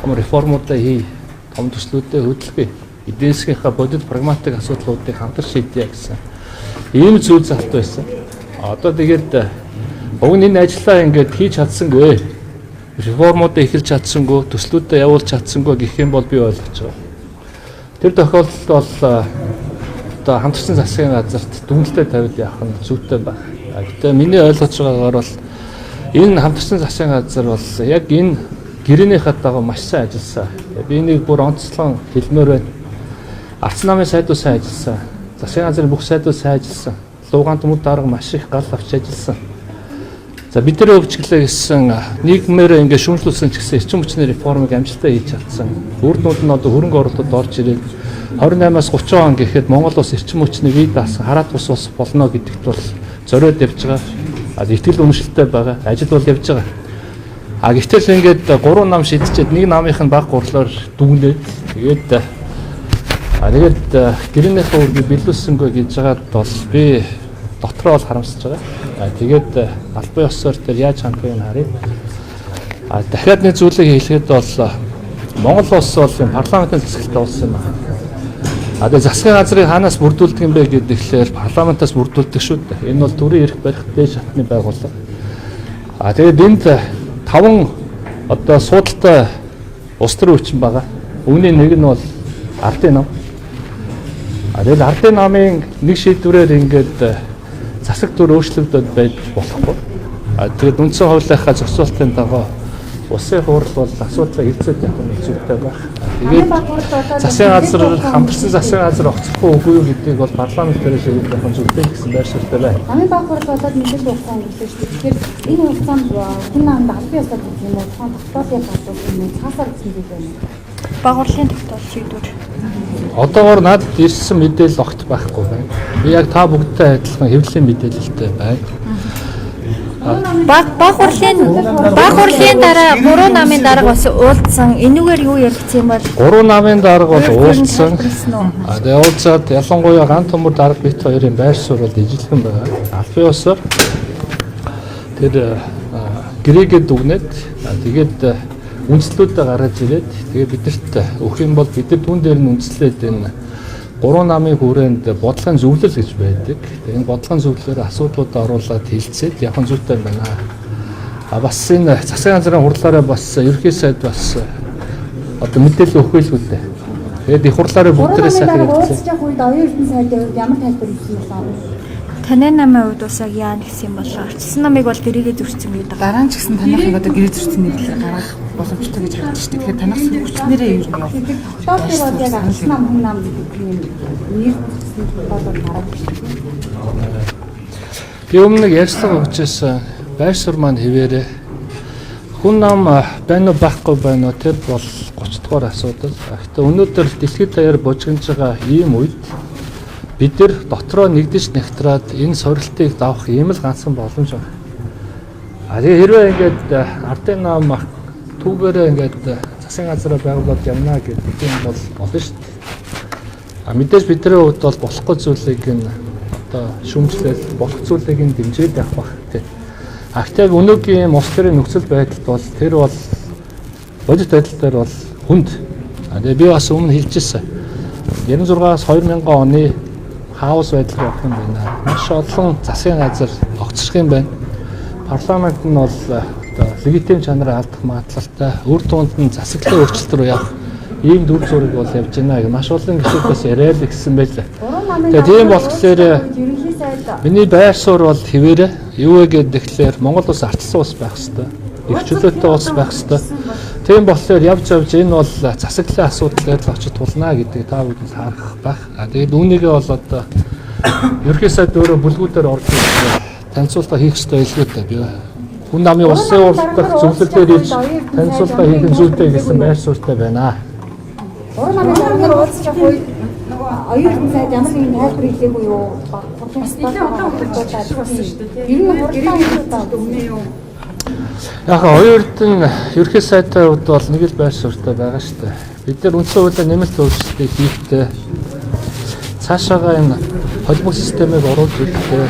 Том реформуудаа хий, том төслүүдээ хөдөлгөе. Эдийн засгийнхаа бодит прагматик асуудлуудыг хамтар шийдье гэсэн ийм зүйл залт байсан. Одоо тэгээд уг нь энэ ажлаа ингээд хийж чадсангүй. Реформуудаа эхэлж чадсангүй, төслүүдээ явуулж чадсангүй гэх юм бол би ойлгож байгаа. Тэр тохиолдолд бол одоо хамтарсан засгийн газарт дүгнэлтээ тавиад явах нь зүйтэй байна. Гэтэ миний ойлгож байгаагаар бол энэ хамтарсан засгийн газар бол яг энэ гэрээнийхээ дагуу маш сайн ажилласан. Би энийг бүр онцлон хэлмээр байна. Арц намын сайдууд сайн ажилласан. Засгийн газрын бүх сайдууд сайн ажилласан. Лугаан төмөр дарга маш их гал авч ажилласан. За бид нар өвчглээ гэсэн нийгмээр ингээд шүүмжлүүлсэн ч гэсэн эрчим хүчний реформыг амжилттай хийж чадсан. Үр дүнд нь одоо хөрөнгө оруулалтад орж ирээд 28-аас 30 он гэхэд Монгол улс эрчим хүчний бие даасан хараат ус ус болно гэдэгт бол зориод явж байгаа. Итгэл үнэмшилтэй байгаа. Ажил бол явж байгаа. А гэвтэл ингээд 3 нам шидчихэд нэг намынх нь баг гурлаар дүгнээд тэгээд тэгээд гэрээнийхээ үргийг биелүүлсэнгүй гэж байгаад бол би дотроо бол харамсаж байгаа. Тэгээд албан ёсоор тэр яаж хандахыг нь харъя. Дахиад нэг зүйлийг хэлэхэд бол Монгол улс бол юм парламентын засаглалтай улс юм аа. Тэгээд засгийн газрыг хаанаас бүрдүүлдэг юм бэ гэхээр парламентаас бүрдүүлдэг шүү дээ. Энэ бол төрийн эрх барих дээд шатны байгууллага. Тэгээд энд 5 одоо суудалтай улс төрийн хүчин байгаа. Үүний нэг нь бол ардын нам. Тэгэл ардын намын нэг шийдвэрээр ингээд засаг дүр өөрчлөгдөд байж болохгүй. Тэгээд үндсэн хуулийнхаа зохицуултын дагуу улсын хурал бол асуудлаа хилцээд явах нь зүйтэй байх. Тэгээд засгийн газар хамтарсан засгийн газар огцохгүй үгүй юу гэдгийг бол парламент дээр шийдэх явах нь зүйтэй гэсэн байр суурьтай байна. Намын баг хурал болоод нэлээд хугацаа өнгөрлөө шүү дээ. Тэгэхээр энэ хугацаанд хүн намд албан ёсоор гэх юм уу, тухайн тогтоолыг гаргах юм уу, цаасаар гэсэн зүйл байна уу? Баг хурлын тогтоол шийдвэр. Одоогоор надад ирсэн мэдээлэл огт байхгүй байна. Би яг та бүгдтэй адилхан хэвлэлийн мэдээлэлтэй байна. Баг хурлын дараа 3 намын дарга бас уулзсан. Энүүгээр юу яригдсан юм бол? 3 намын дарга бол уулзсан. Тэгээ уулзаад ялангуяа ган төмөр дарга бит хоёрын байр суурь бол ижилхэн байгаа. Албан ёсоор тэр гэрээгээ дүгнээд тэгээд үндслүүдээ гаргаж ирээд тэгээд бидэрт өгөх юм бол бид нар түн дээр нь үндслээд энэ 3 намын хүрээнд бодлогын зөвлөл гэж байдаг. Тэгээд энэ бодлогын зөвлөлөөр асуудлуудаа оруулаад хилцээд явах зүйтэй байна. Бас энэ засгийн газрын хурлаараа бас ерөнхий сайд бас одоо мэдээлэл өгөх байлгүй дээ. Тэгээд их хурлаараа бүгдээрээ сайхан ярилцсан. Уулзах үед оюун эрдэнэ сайдын хувьд ямар тайлбар өгсөн бэ? Таны намын хувьд бас яг яа гэсэн юм бол арчилсан намыг бол гэрээгээ зөрчсөн гэдэг. Дараа нь ч гэсэн танайхыг одоо гэрээ зөрчсөн нэрлэлээр гаргах боломжтой гэж харагдаж шүү дээ. Тэгэхээр танах сөргөчнөрөө ер нь явах. Тогтоол дээр бол яг арчилсан нам хүн нам гэдэг юм нэр зөрчсөн тогтоол бол гараад шүү дээ. Би өмнө нэг ярьцлага өгч байсан. Байр суурь маань хэвээрээ хүн нам байна уу байхгүй байна уу тэр бол 30 дугаар асуудал. Гэхдээ өнөөдөр дэлхийд даяар бужигнаж байгаа ийм үед бид нар дотроо нэгдэж нэгтраад энэ сорилтыг давах ийм л ганцхан боломж байна. Тэгээ хэрвээ ингээд ардын нам түүгээрээ ингээд засгийн газраа байгуулад явна гэдэг юм бол болно шүү дээ. Мэдээж бидний хувьд бол болохгүй зүйлийг нь одоо шүүмжлэл болох зүйлийг нь дэмжиж явах байх тий. Гэхдээ өнөөгийн улс төрийн нөхцөл байдалд бол тэр бол бодит байдал дээр бол хүнд. Тэгээ би бас өмнө хэлж ирсэн. 96-аас 2000 оны хаос байдал руу явах юм байна. Маш олон засгийн газар огцрох юм байна. Парламент нь бол одоо легитим чанараа алдах магадлалтай. Үр дүнд нь засаглалын өөрчлөлт рүү явах ийм дүр зураг бол явж байна гэх маш олон гишүүд бас яриад гисэн байлаа. Тэгээ тийм болохоор миний байр суурь бол хэвээрээ юу вэ гэхээр Монгол улс ардчилсан улс байх ёстой. Их чөлөөтэй улс байх ёстой. Тийм болохоор явж явж энэ бол засаглалын асуудлаар л очиж тулнаа гэдэг та бүхэнд харах байх. Тэгээд үүнийгээ бол одоо ерөнхий сайд өөрөө бүлгүүдээр орж танилцуулга хийх ёстой байлгүй дээ. Би хүн намын улсын хурлах зөвлөлөөр ирж танилцуулга хийх нь зүйтэй гэсэн байр суурьтай байна. 3 намын даргаар уулзах үед нөгөө оюун эрдэнэ сайд ямар нэгэн тайлбар хэлээгүй юу? Бас нэлээд удаан хугацаа болсон шүү дээ. Ер нь хурлаа хийх өмнө юу? Яг оюун эрдэнэ ерөнхий сайдын хувьд бол нэг л байр суурьтай байгаа шүү дээ. Бид нар үндсэн хуулийн нэмэлт өөрчлөлтийг хийхдээ цаашаага энэ холбоо системийг оруулж ирэхдээ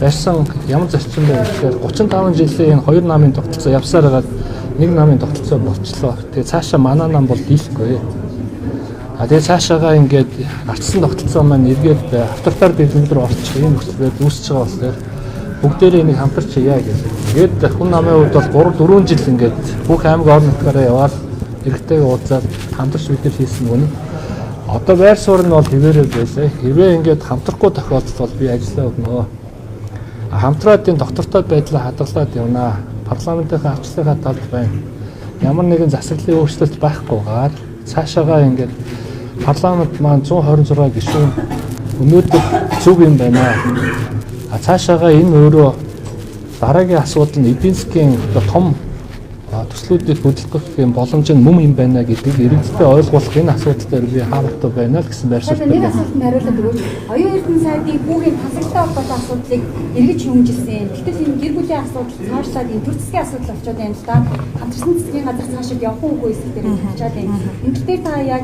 барьсан ямар зарчим бэ гэхээр 35 жилийн энэ хоёр намын тогтолцоо явсаар байгаад Нэг намын тогтолцоо болчлоо. Тэгээ цаашаа манай нам бол дийлэхгүй. А тэгээ цаашаагаа ингээд ардчилсан тогтолцоо маань эргээд авторитар бэлэн рүү орчих юм нөхцөл байдал үүсэж байгаа болохоор бүгдээрээ энийг хамтарч хийе гэх. Тэгээд хүн намын хувьд бол 3 4 жил ингээд бүх аймаг орон нутгаараа яваад иргэдтэйгээ уулзаад хамтарч бид нар хийсэн үнэ. Одоо байр суурь нь бол хэвээрээ байлаа. Хэрвээ ингээд хамтрахгүй тохиолдолд бол би ажиллаа өгнө. Хамтраад энэ доктортой байдлаа хадгалаад явнаа. Парламентынхаа арчлалынхаа талд байна. Ямар нэгэн засаглалын өөрчлөлт байхгүйгээр цаашаагаа ингээд парламент маань 126 гишүүн өнөөдөр зөв юм байна. А цаашаагаа энэ өөрөө дараагийн асуудал нь эдийн засгийн одоо том төслүүдийг хөдөлгөх юм боломж нь мөн юм байна гэдгийг иргэдтэй ойлгуулах энэ асуудал дээр би хаавтай байна л гэсэн байр суурь Нэг байна. асуултанд хариулаад өгөөч. Оюун Эрдэнэ сайдын хүүгийн тасалтай холбоотой асуудлыг эргэж хэмжилсэн. Гэтэл энэ гэр бүлийн асуудал цаашлаад энэ төр засгийн асуудал болчиход байна л да. Хамтарсан засгийн газар цаашид явах уугүй хэсэг дээр тавьчаад байна. Энэ тал дээр та яг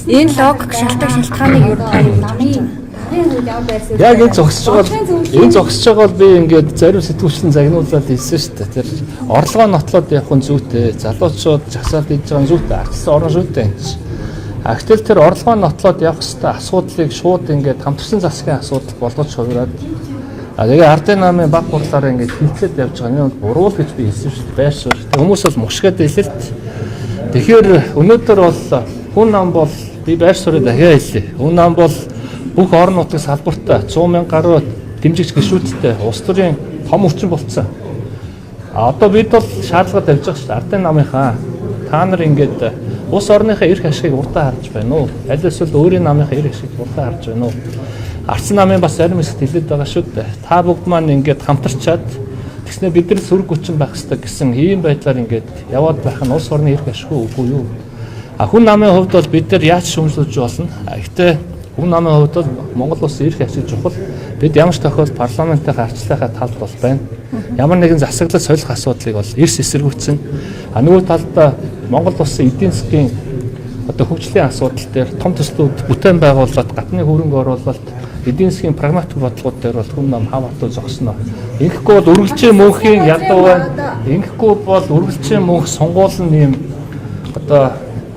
Энэ логик шалтгаан шалтгааныг юу намын даргын үед ямар байр суурь Яг энэ зогсож байгаа бол энэ зогсож байгаа бол би ингээд зарим сэтгүүлчдэн загнуулаад хэлсэн шүү дээ. Тэр орлогоо нотлоод явах нь зүйтэй, залуучууд жагсаалт хийж байгаа нь зүйтэй, ардчилсан орон зүйтэй юм чи. А гэтэл тэр орлогоо нотлоод явах хэвээр асуудлыг шууд ингээд хамтарсан засгийн асуудал болгож хувираад а тэгээ ардын намын баг хурлаараа ингээд хилцээд явж байгаа нь бол буруу л гэж би хэлсэн шүү дээ. Байр суурь. Тэг хүмүүс бол мушгаад байлээ л дээ. Тэгэхээр өнөөдөр бол хүн нам бол би байр суурийг дахиад хэлье. Хүн нам бол бүх орон нутгийн салбартаа 100 мянга гаруй дэмжигч гишүүдтэй улс төрийн том хүчин болцсон. А одоо бид бол шаардлага тавьж байгаа шүү дээ. Ардын намынхаа та нар ингээд улс орныхаа эрх ашигыг урдаа харж байна уу? Аль эсвэл өөрийн намынхаа эрх ашигыг урдаа харж байна уу? Арчсан намын бас зарим хэсэгт хэлээд байгаа шүү дээ. Та бүгд маань ингээд хамтарчаад тэгснэ бид нар сөрөг хүчин байх ёстой гэсэн ийм байдлаар ингээд яваад байх нь улс орны эрх ашиг үгүй юу? А хүн намын хувьд бол бид нар яаж шүүмжлүүлж болно? А гэхдээ хүн намын хувьд бол Монгол улсын эрх ашиг чухал. Бид ямар ч тохиолдолд парламентынхаа арчлалынхаа талд бол байна. Ямар нэгэн засаглал солих асуудлыг бол эрс эсэргүүцэн. А нөгөө талдаа Монгол улсын эдийн засгийн одоо хөгжлийн асуудал дээр том төслүүд бүтээн байгуулалт, гадны хөрөнгө оруулалт, эдийн засгийн прагматик бодлогууд дээр бол хүн нам хав хатуу зогсно. Ингэхгүй бол үргэлжийн мөнхийн ядуу байна. Ингэхгүй бол үргэлжийн мөнх сонгуул нь юм одоо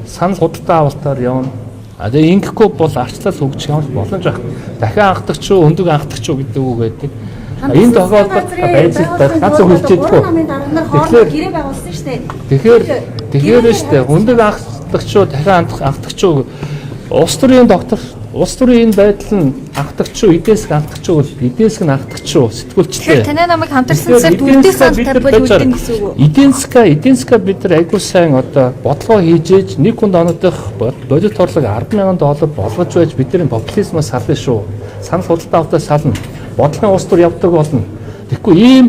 санал худалдаа авалтаар явна. А тэгээ ингэхгүй бол арчлал хөгжих ямар ч боломж байхгүй. Дахин анхдагч уу, өндөг анхдагч уу гэдэг үг байдаг. А энэ тохиолдолд байж л да ганц үг хэлж идэггүй. Тэгэхээр гэрээ байгуулсан шүү дээ. Тэгэхээр тэгэхээр нь шүү дээ. Өндөг анхдагч уу, дахин анхдагч уу улс төрийн доктор улс төрийн энэ байдал нь анхдагч уу, эдийн засаг анхдагч уу, эдийн засаг нь анхдагч уу сэтгүүлчлээ. Тэгэхээр танай намайг хамтарсан цагт үлдээ санал тавьбал үлдэн гэсэн үг үү? Эдийн засгаа бид нар айгуу сайн одоо бодлогоо хийж ээж нэг хүнд оногдох бодит орлого 10,000 доллар болгож байж бидний популизмаас сална шүү. Санал худалдаа авалтаас сална. Бодлогын улс төр явдаг болно. Тэгэхгүй ийм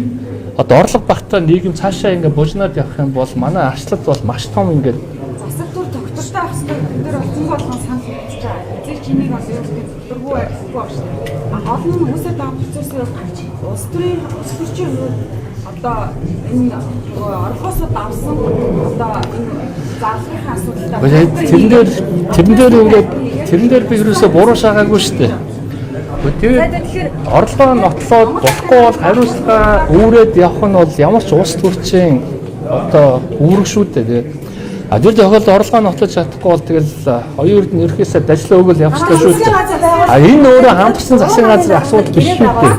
одоо орлого багтаа нийгэм цаашаа ингээ бужнаад явах юм бол манай арчлал бол маш том ингээд Засаг төр тогтвортой байх ёстой гэдэг дээр бол хүн болгон санал нэгдэж байгаа. Эзэж энийг бол юу гэдэг дөрвөө арилгүй байна шүү дээ. А гол нь үүсээд байгаа процессын хувьд улс төрийн улс төрчийн хувьд одоо энэ нөгөө орлогоосоо давсан одоо энэ зарлахын асуудалтай тэрэн дээр би ерөөсөө буруу шаагаагүй шүү дээ. Тэгээд орлогоо нотлоод болохгүй бол хариуцлага үүрээд явах нь бол ямар ч улс төрчийн одоо үүрэг шүү дээ. Тэгээд а тэр тохиолдолд орлогоо нотлож чадахгүй бол тэгэл оюун эрдэнэ ерхээсээ дажлаа өгөл явчихлаа шүү дээ. А энэ өөрөө хамтарсан засгийн газрын асуудал биш шүү дээ.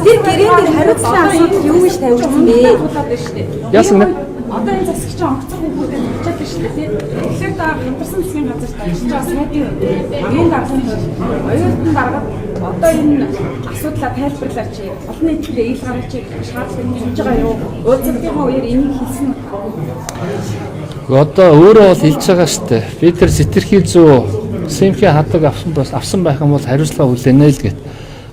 Тэр гэрээн дээр хариуцлагын асуудал юу гэж тавигдсан бэ? Яасан бэ? Одоо энэ засагч онгоцон хүүхдүүдэд тавьчаад байна шүү дээ. Тэгэхээр та хамтарсан засгийн газарт ажиллаж байгаа сайдын хувьд багийн даргын хувьд оюутан даргад одоо энэ асуудлаа тайлбарлаач, олон нийтэд ил гаргаач гэх шаардлага тавьж байгаа юу? Уулзалтынхаа үеэр энийг хэлсэн үү? Одоо өөрөө бол хэлж байгаа шүү дээ. Би тэр сэтэрхий зүү СМХ хадаг авсан бас авсан байх юм бол хариуцлага хүлээнэ л гэт.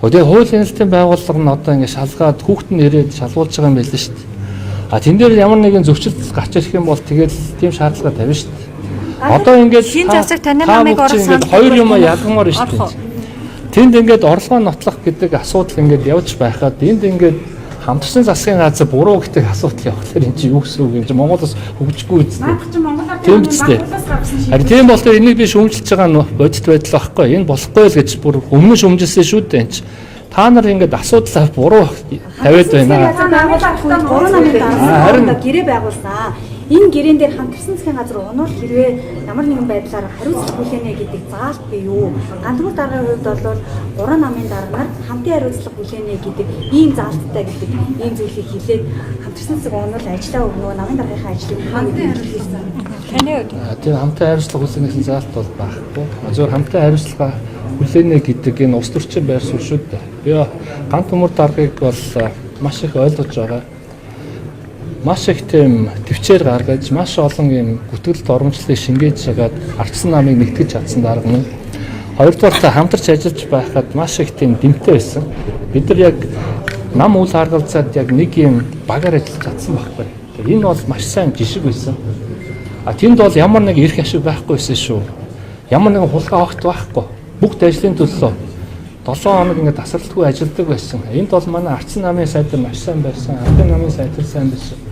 Тэгээ хууль хяналтын байгууллага нь одоо ингэ шалгаад хүүхэд нь ирээд шалгуулж байгаа юм байлээ шүү дээ. А тэн дээр ямар нэгэн зөрчил гарч ирэх юм бол тэгэл тийм шаардлага тавина шүү дээ. Одоо ингээд Шинэ засаг танай намыг орох санал хоёр юм ялгамаар шүү дээ. Тэнд ингээд орлогоо нотлох гэдэг асуудал ингээд явж байхад энд ингээд хамтарсан засгийн газар буруу гэдэг асуудал явахлаар энэ чинь юу гэсэн үг юм чи Монгол улс хөгжихгүй үсттэй. Тийм үсттэй. Харин тийм болохоор энийг би шүүмжилж байгаа нь бодит байдал байхгүй. Энэ болохгүй л гэж бүр өмнө шүүмжилсэн шүү дээ энэ чинь. Та нар ингээд асуудлаа буруу тавиад байна. Гурван намын дарга гэрээ байгуулсан. Энэ гэрээн дээр хамтарсан засгийн газар унуул хэрвээ ямар нэгэн байдлаар хариуцлага хүлээнэ гэдэг заалт бий юу? Ганц төмөр даргын хувьд бол 3 намын дарга нар хамтын хариуцлага хүлээнэ гэдэг ийм заалттай гэдэг ийм зүйлийг хэлээд хамтарсан засаг унуул ажиллаа өгнө, намын даргынхаа ажлыг хамтын хариуцлага. Таны хувьд Тийм, хамтын хариуцлага хүлээнэ гэсэн заалт бол байхгүй. Зөвхөн хамтын хариуцлага хүлээнэ гэдэг энэ улс төрчийн байр суурь шүү дээ. Би ганц төмөр даргыг бол маш их ойлгож байгаа. Маш их тийм төвчээр гаргаж, маш олон юм гүтгэлт оромжлыг шингээж хагаад ардсан намыг нэгтгэж чадсан дарга нь. Хоёрдугаар хамтарч ажиллаж байхад маш их тийм дэмтэй байсан. Бид нар яг нам үл харгалзаад яг нэг юм багаар ажиллаж чадсан байхгүй. Энэ бол маш сайн жишг байсан. А тэнд бол ямар нэг эрх ашиг байхгүй байсан шүү. Ямар нэгэн хулгай огт байхгүй. Бүгд ажлын төлөө 7 хоног ингээд тасралтгүй ажилладаг байсан. Энд бол манай ардсан намын сайд маш сайн байсан. Ардын намын сайд сайн байсан.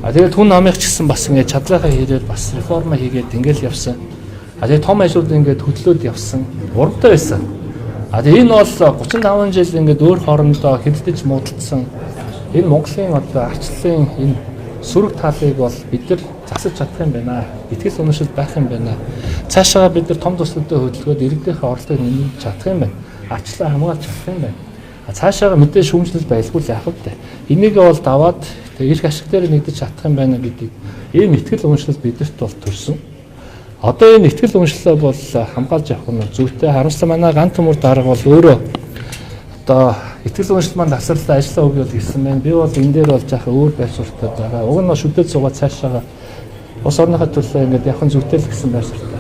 А тэгээд хүн намыг ч гэсэн бас ингээд чадлынхаа хэрээр бас реформа хийгээд ингээд явсан. А тэгээд том ажлууд ингээд хөдлөөд явсан. Урамтай байсан. А тэгээд энэ бол 35 жил ингээд өөр хоорондоо хэддэж муудалцсан. Энэ Монголын одоо арчлалын энэ сөрөг талыг бол бид нар засаж чадах юм байна. Итгэл үнэмшил байх юм байна. Цаашаа бид нар том төслүүдэд хөдөлгөөд иргэдийнхээ орлогыг нэмж чадах юм байна. Арчлаа хамгаалж чадах юм байна. Цаашаа мэдээ шүүмжлэл байлгүй л яах вэ? Энийг бол даваад эрх ашиг дээр нэгдэж чадах юм байна гэдэг ийм итгэл үнэмшил бидэрт бол төрсөн. Одоо энэ итгэл үнэмшлээ бол хамгаалж явах нь зүйтэй. Харамсалтай манай ган төмөр дарга бол өөрөө одоо итгэл үнэмшил маань тасарлаа ажиллаа өгье бол гэсэн байна. Би бол энэ дээр бол жаахан өөр байр суурьтай байгаа. Уг нь шүдэл суугаад цаашаага улс орныхоо төлөө ингээд явах нь зүйтэй л гэсэн байр суурьтай.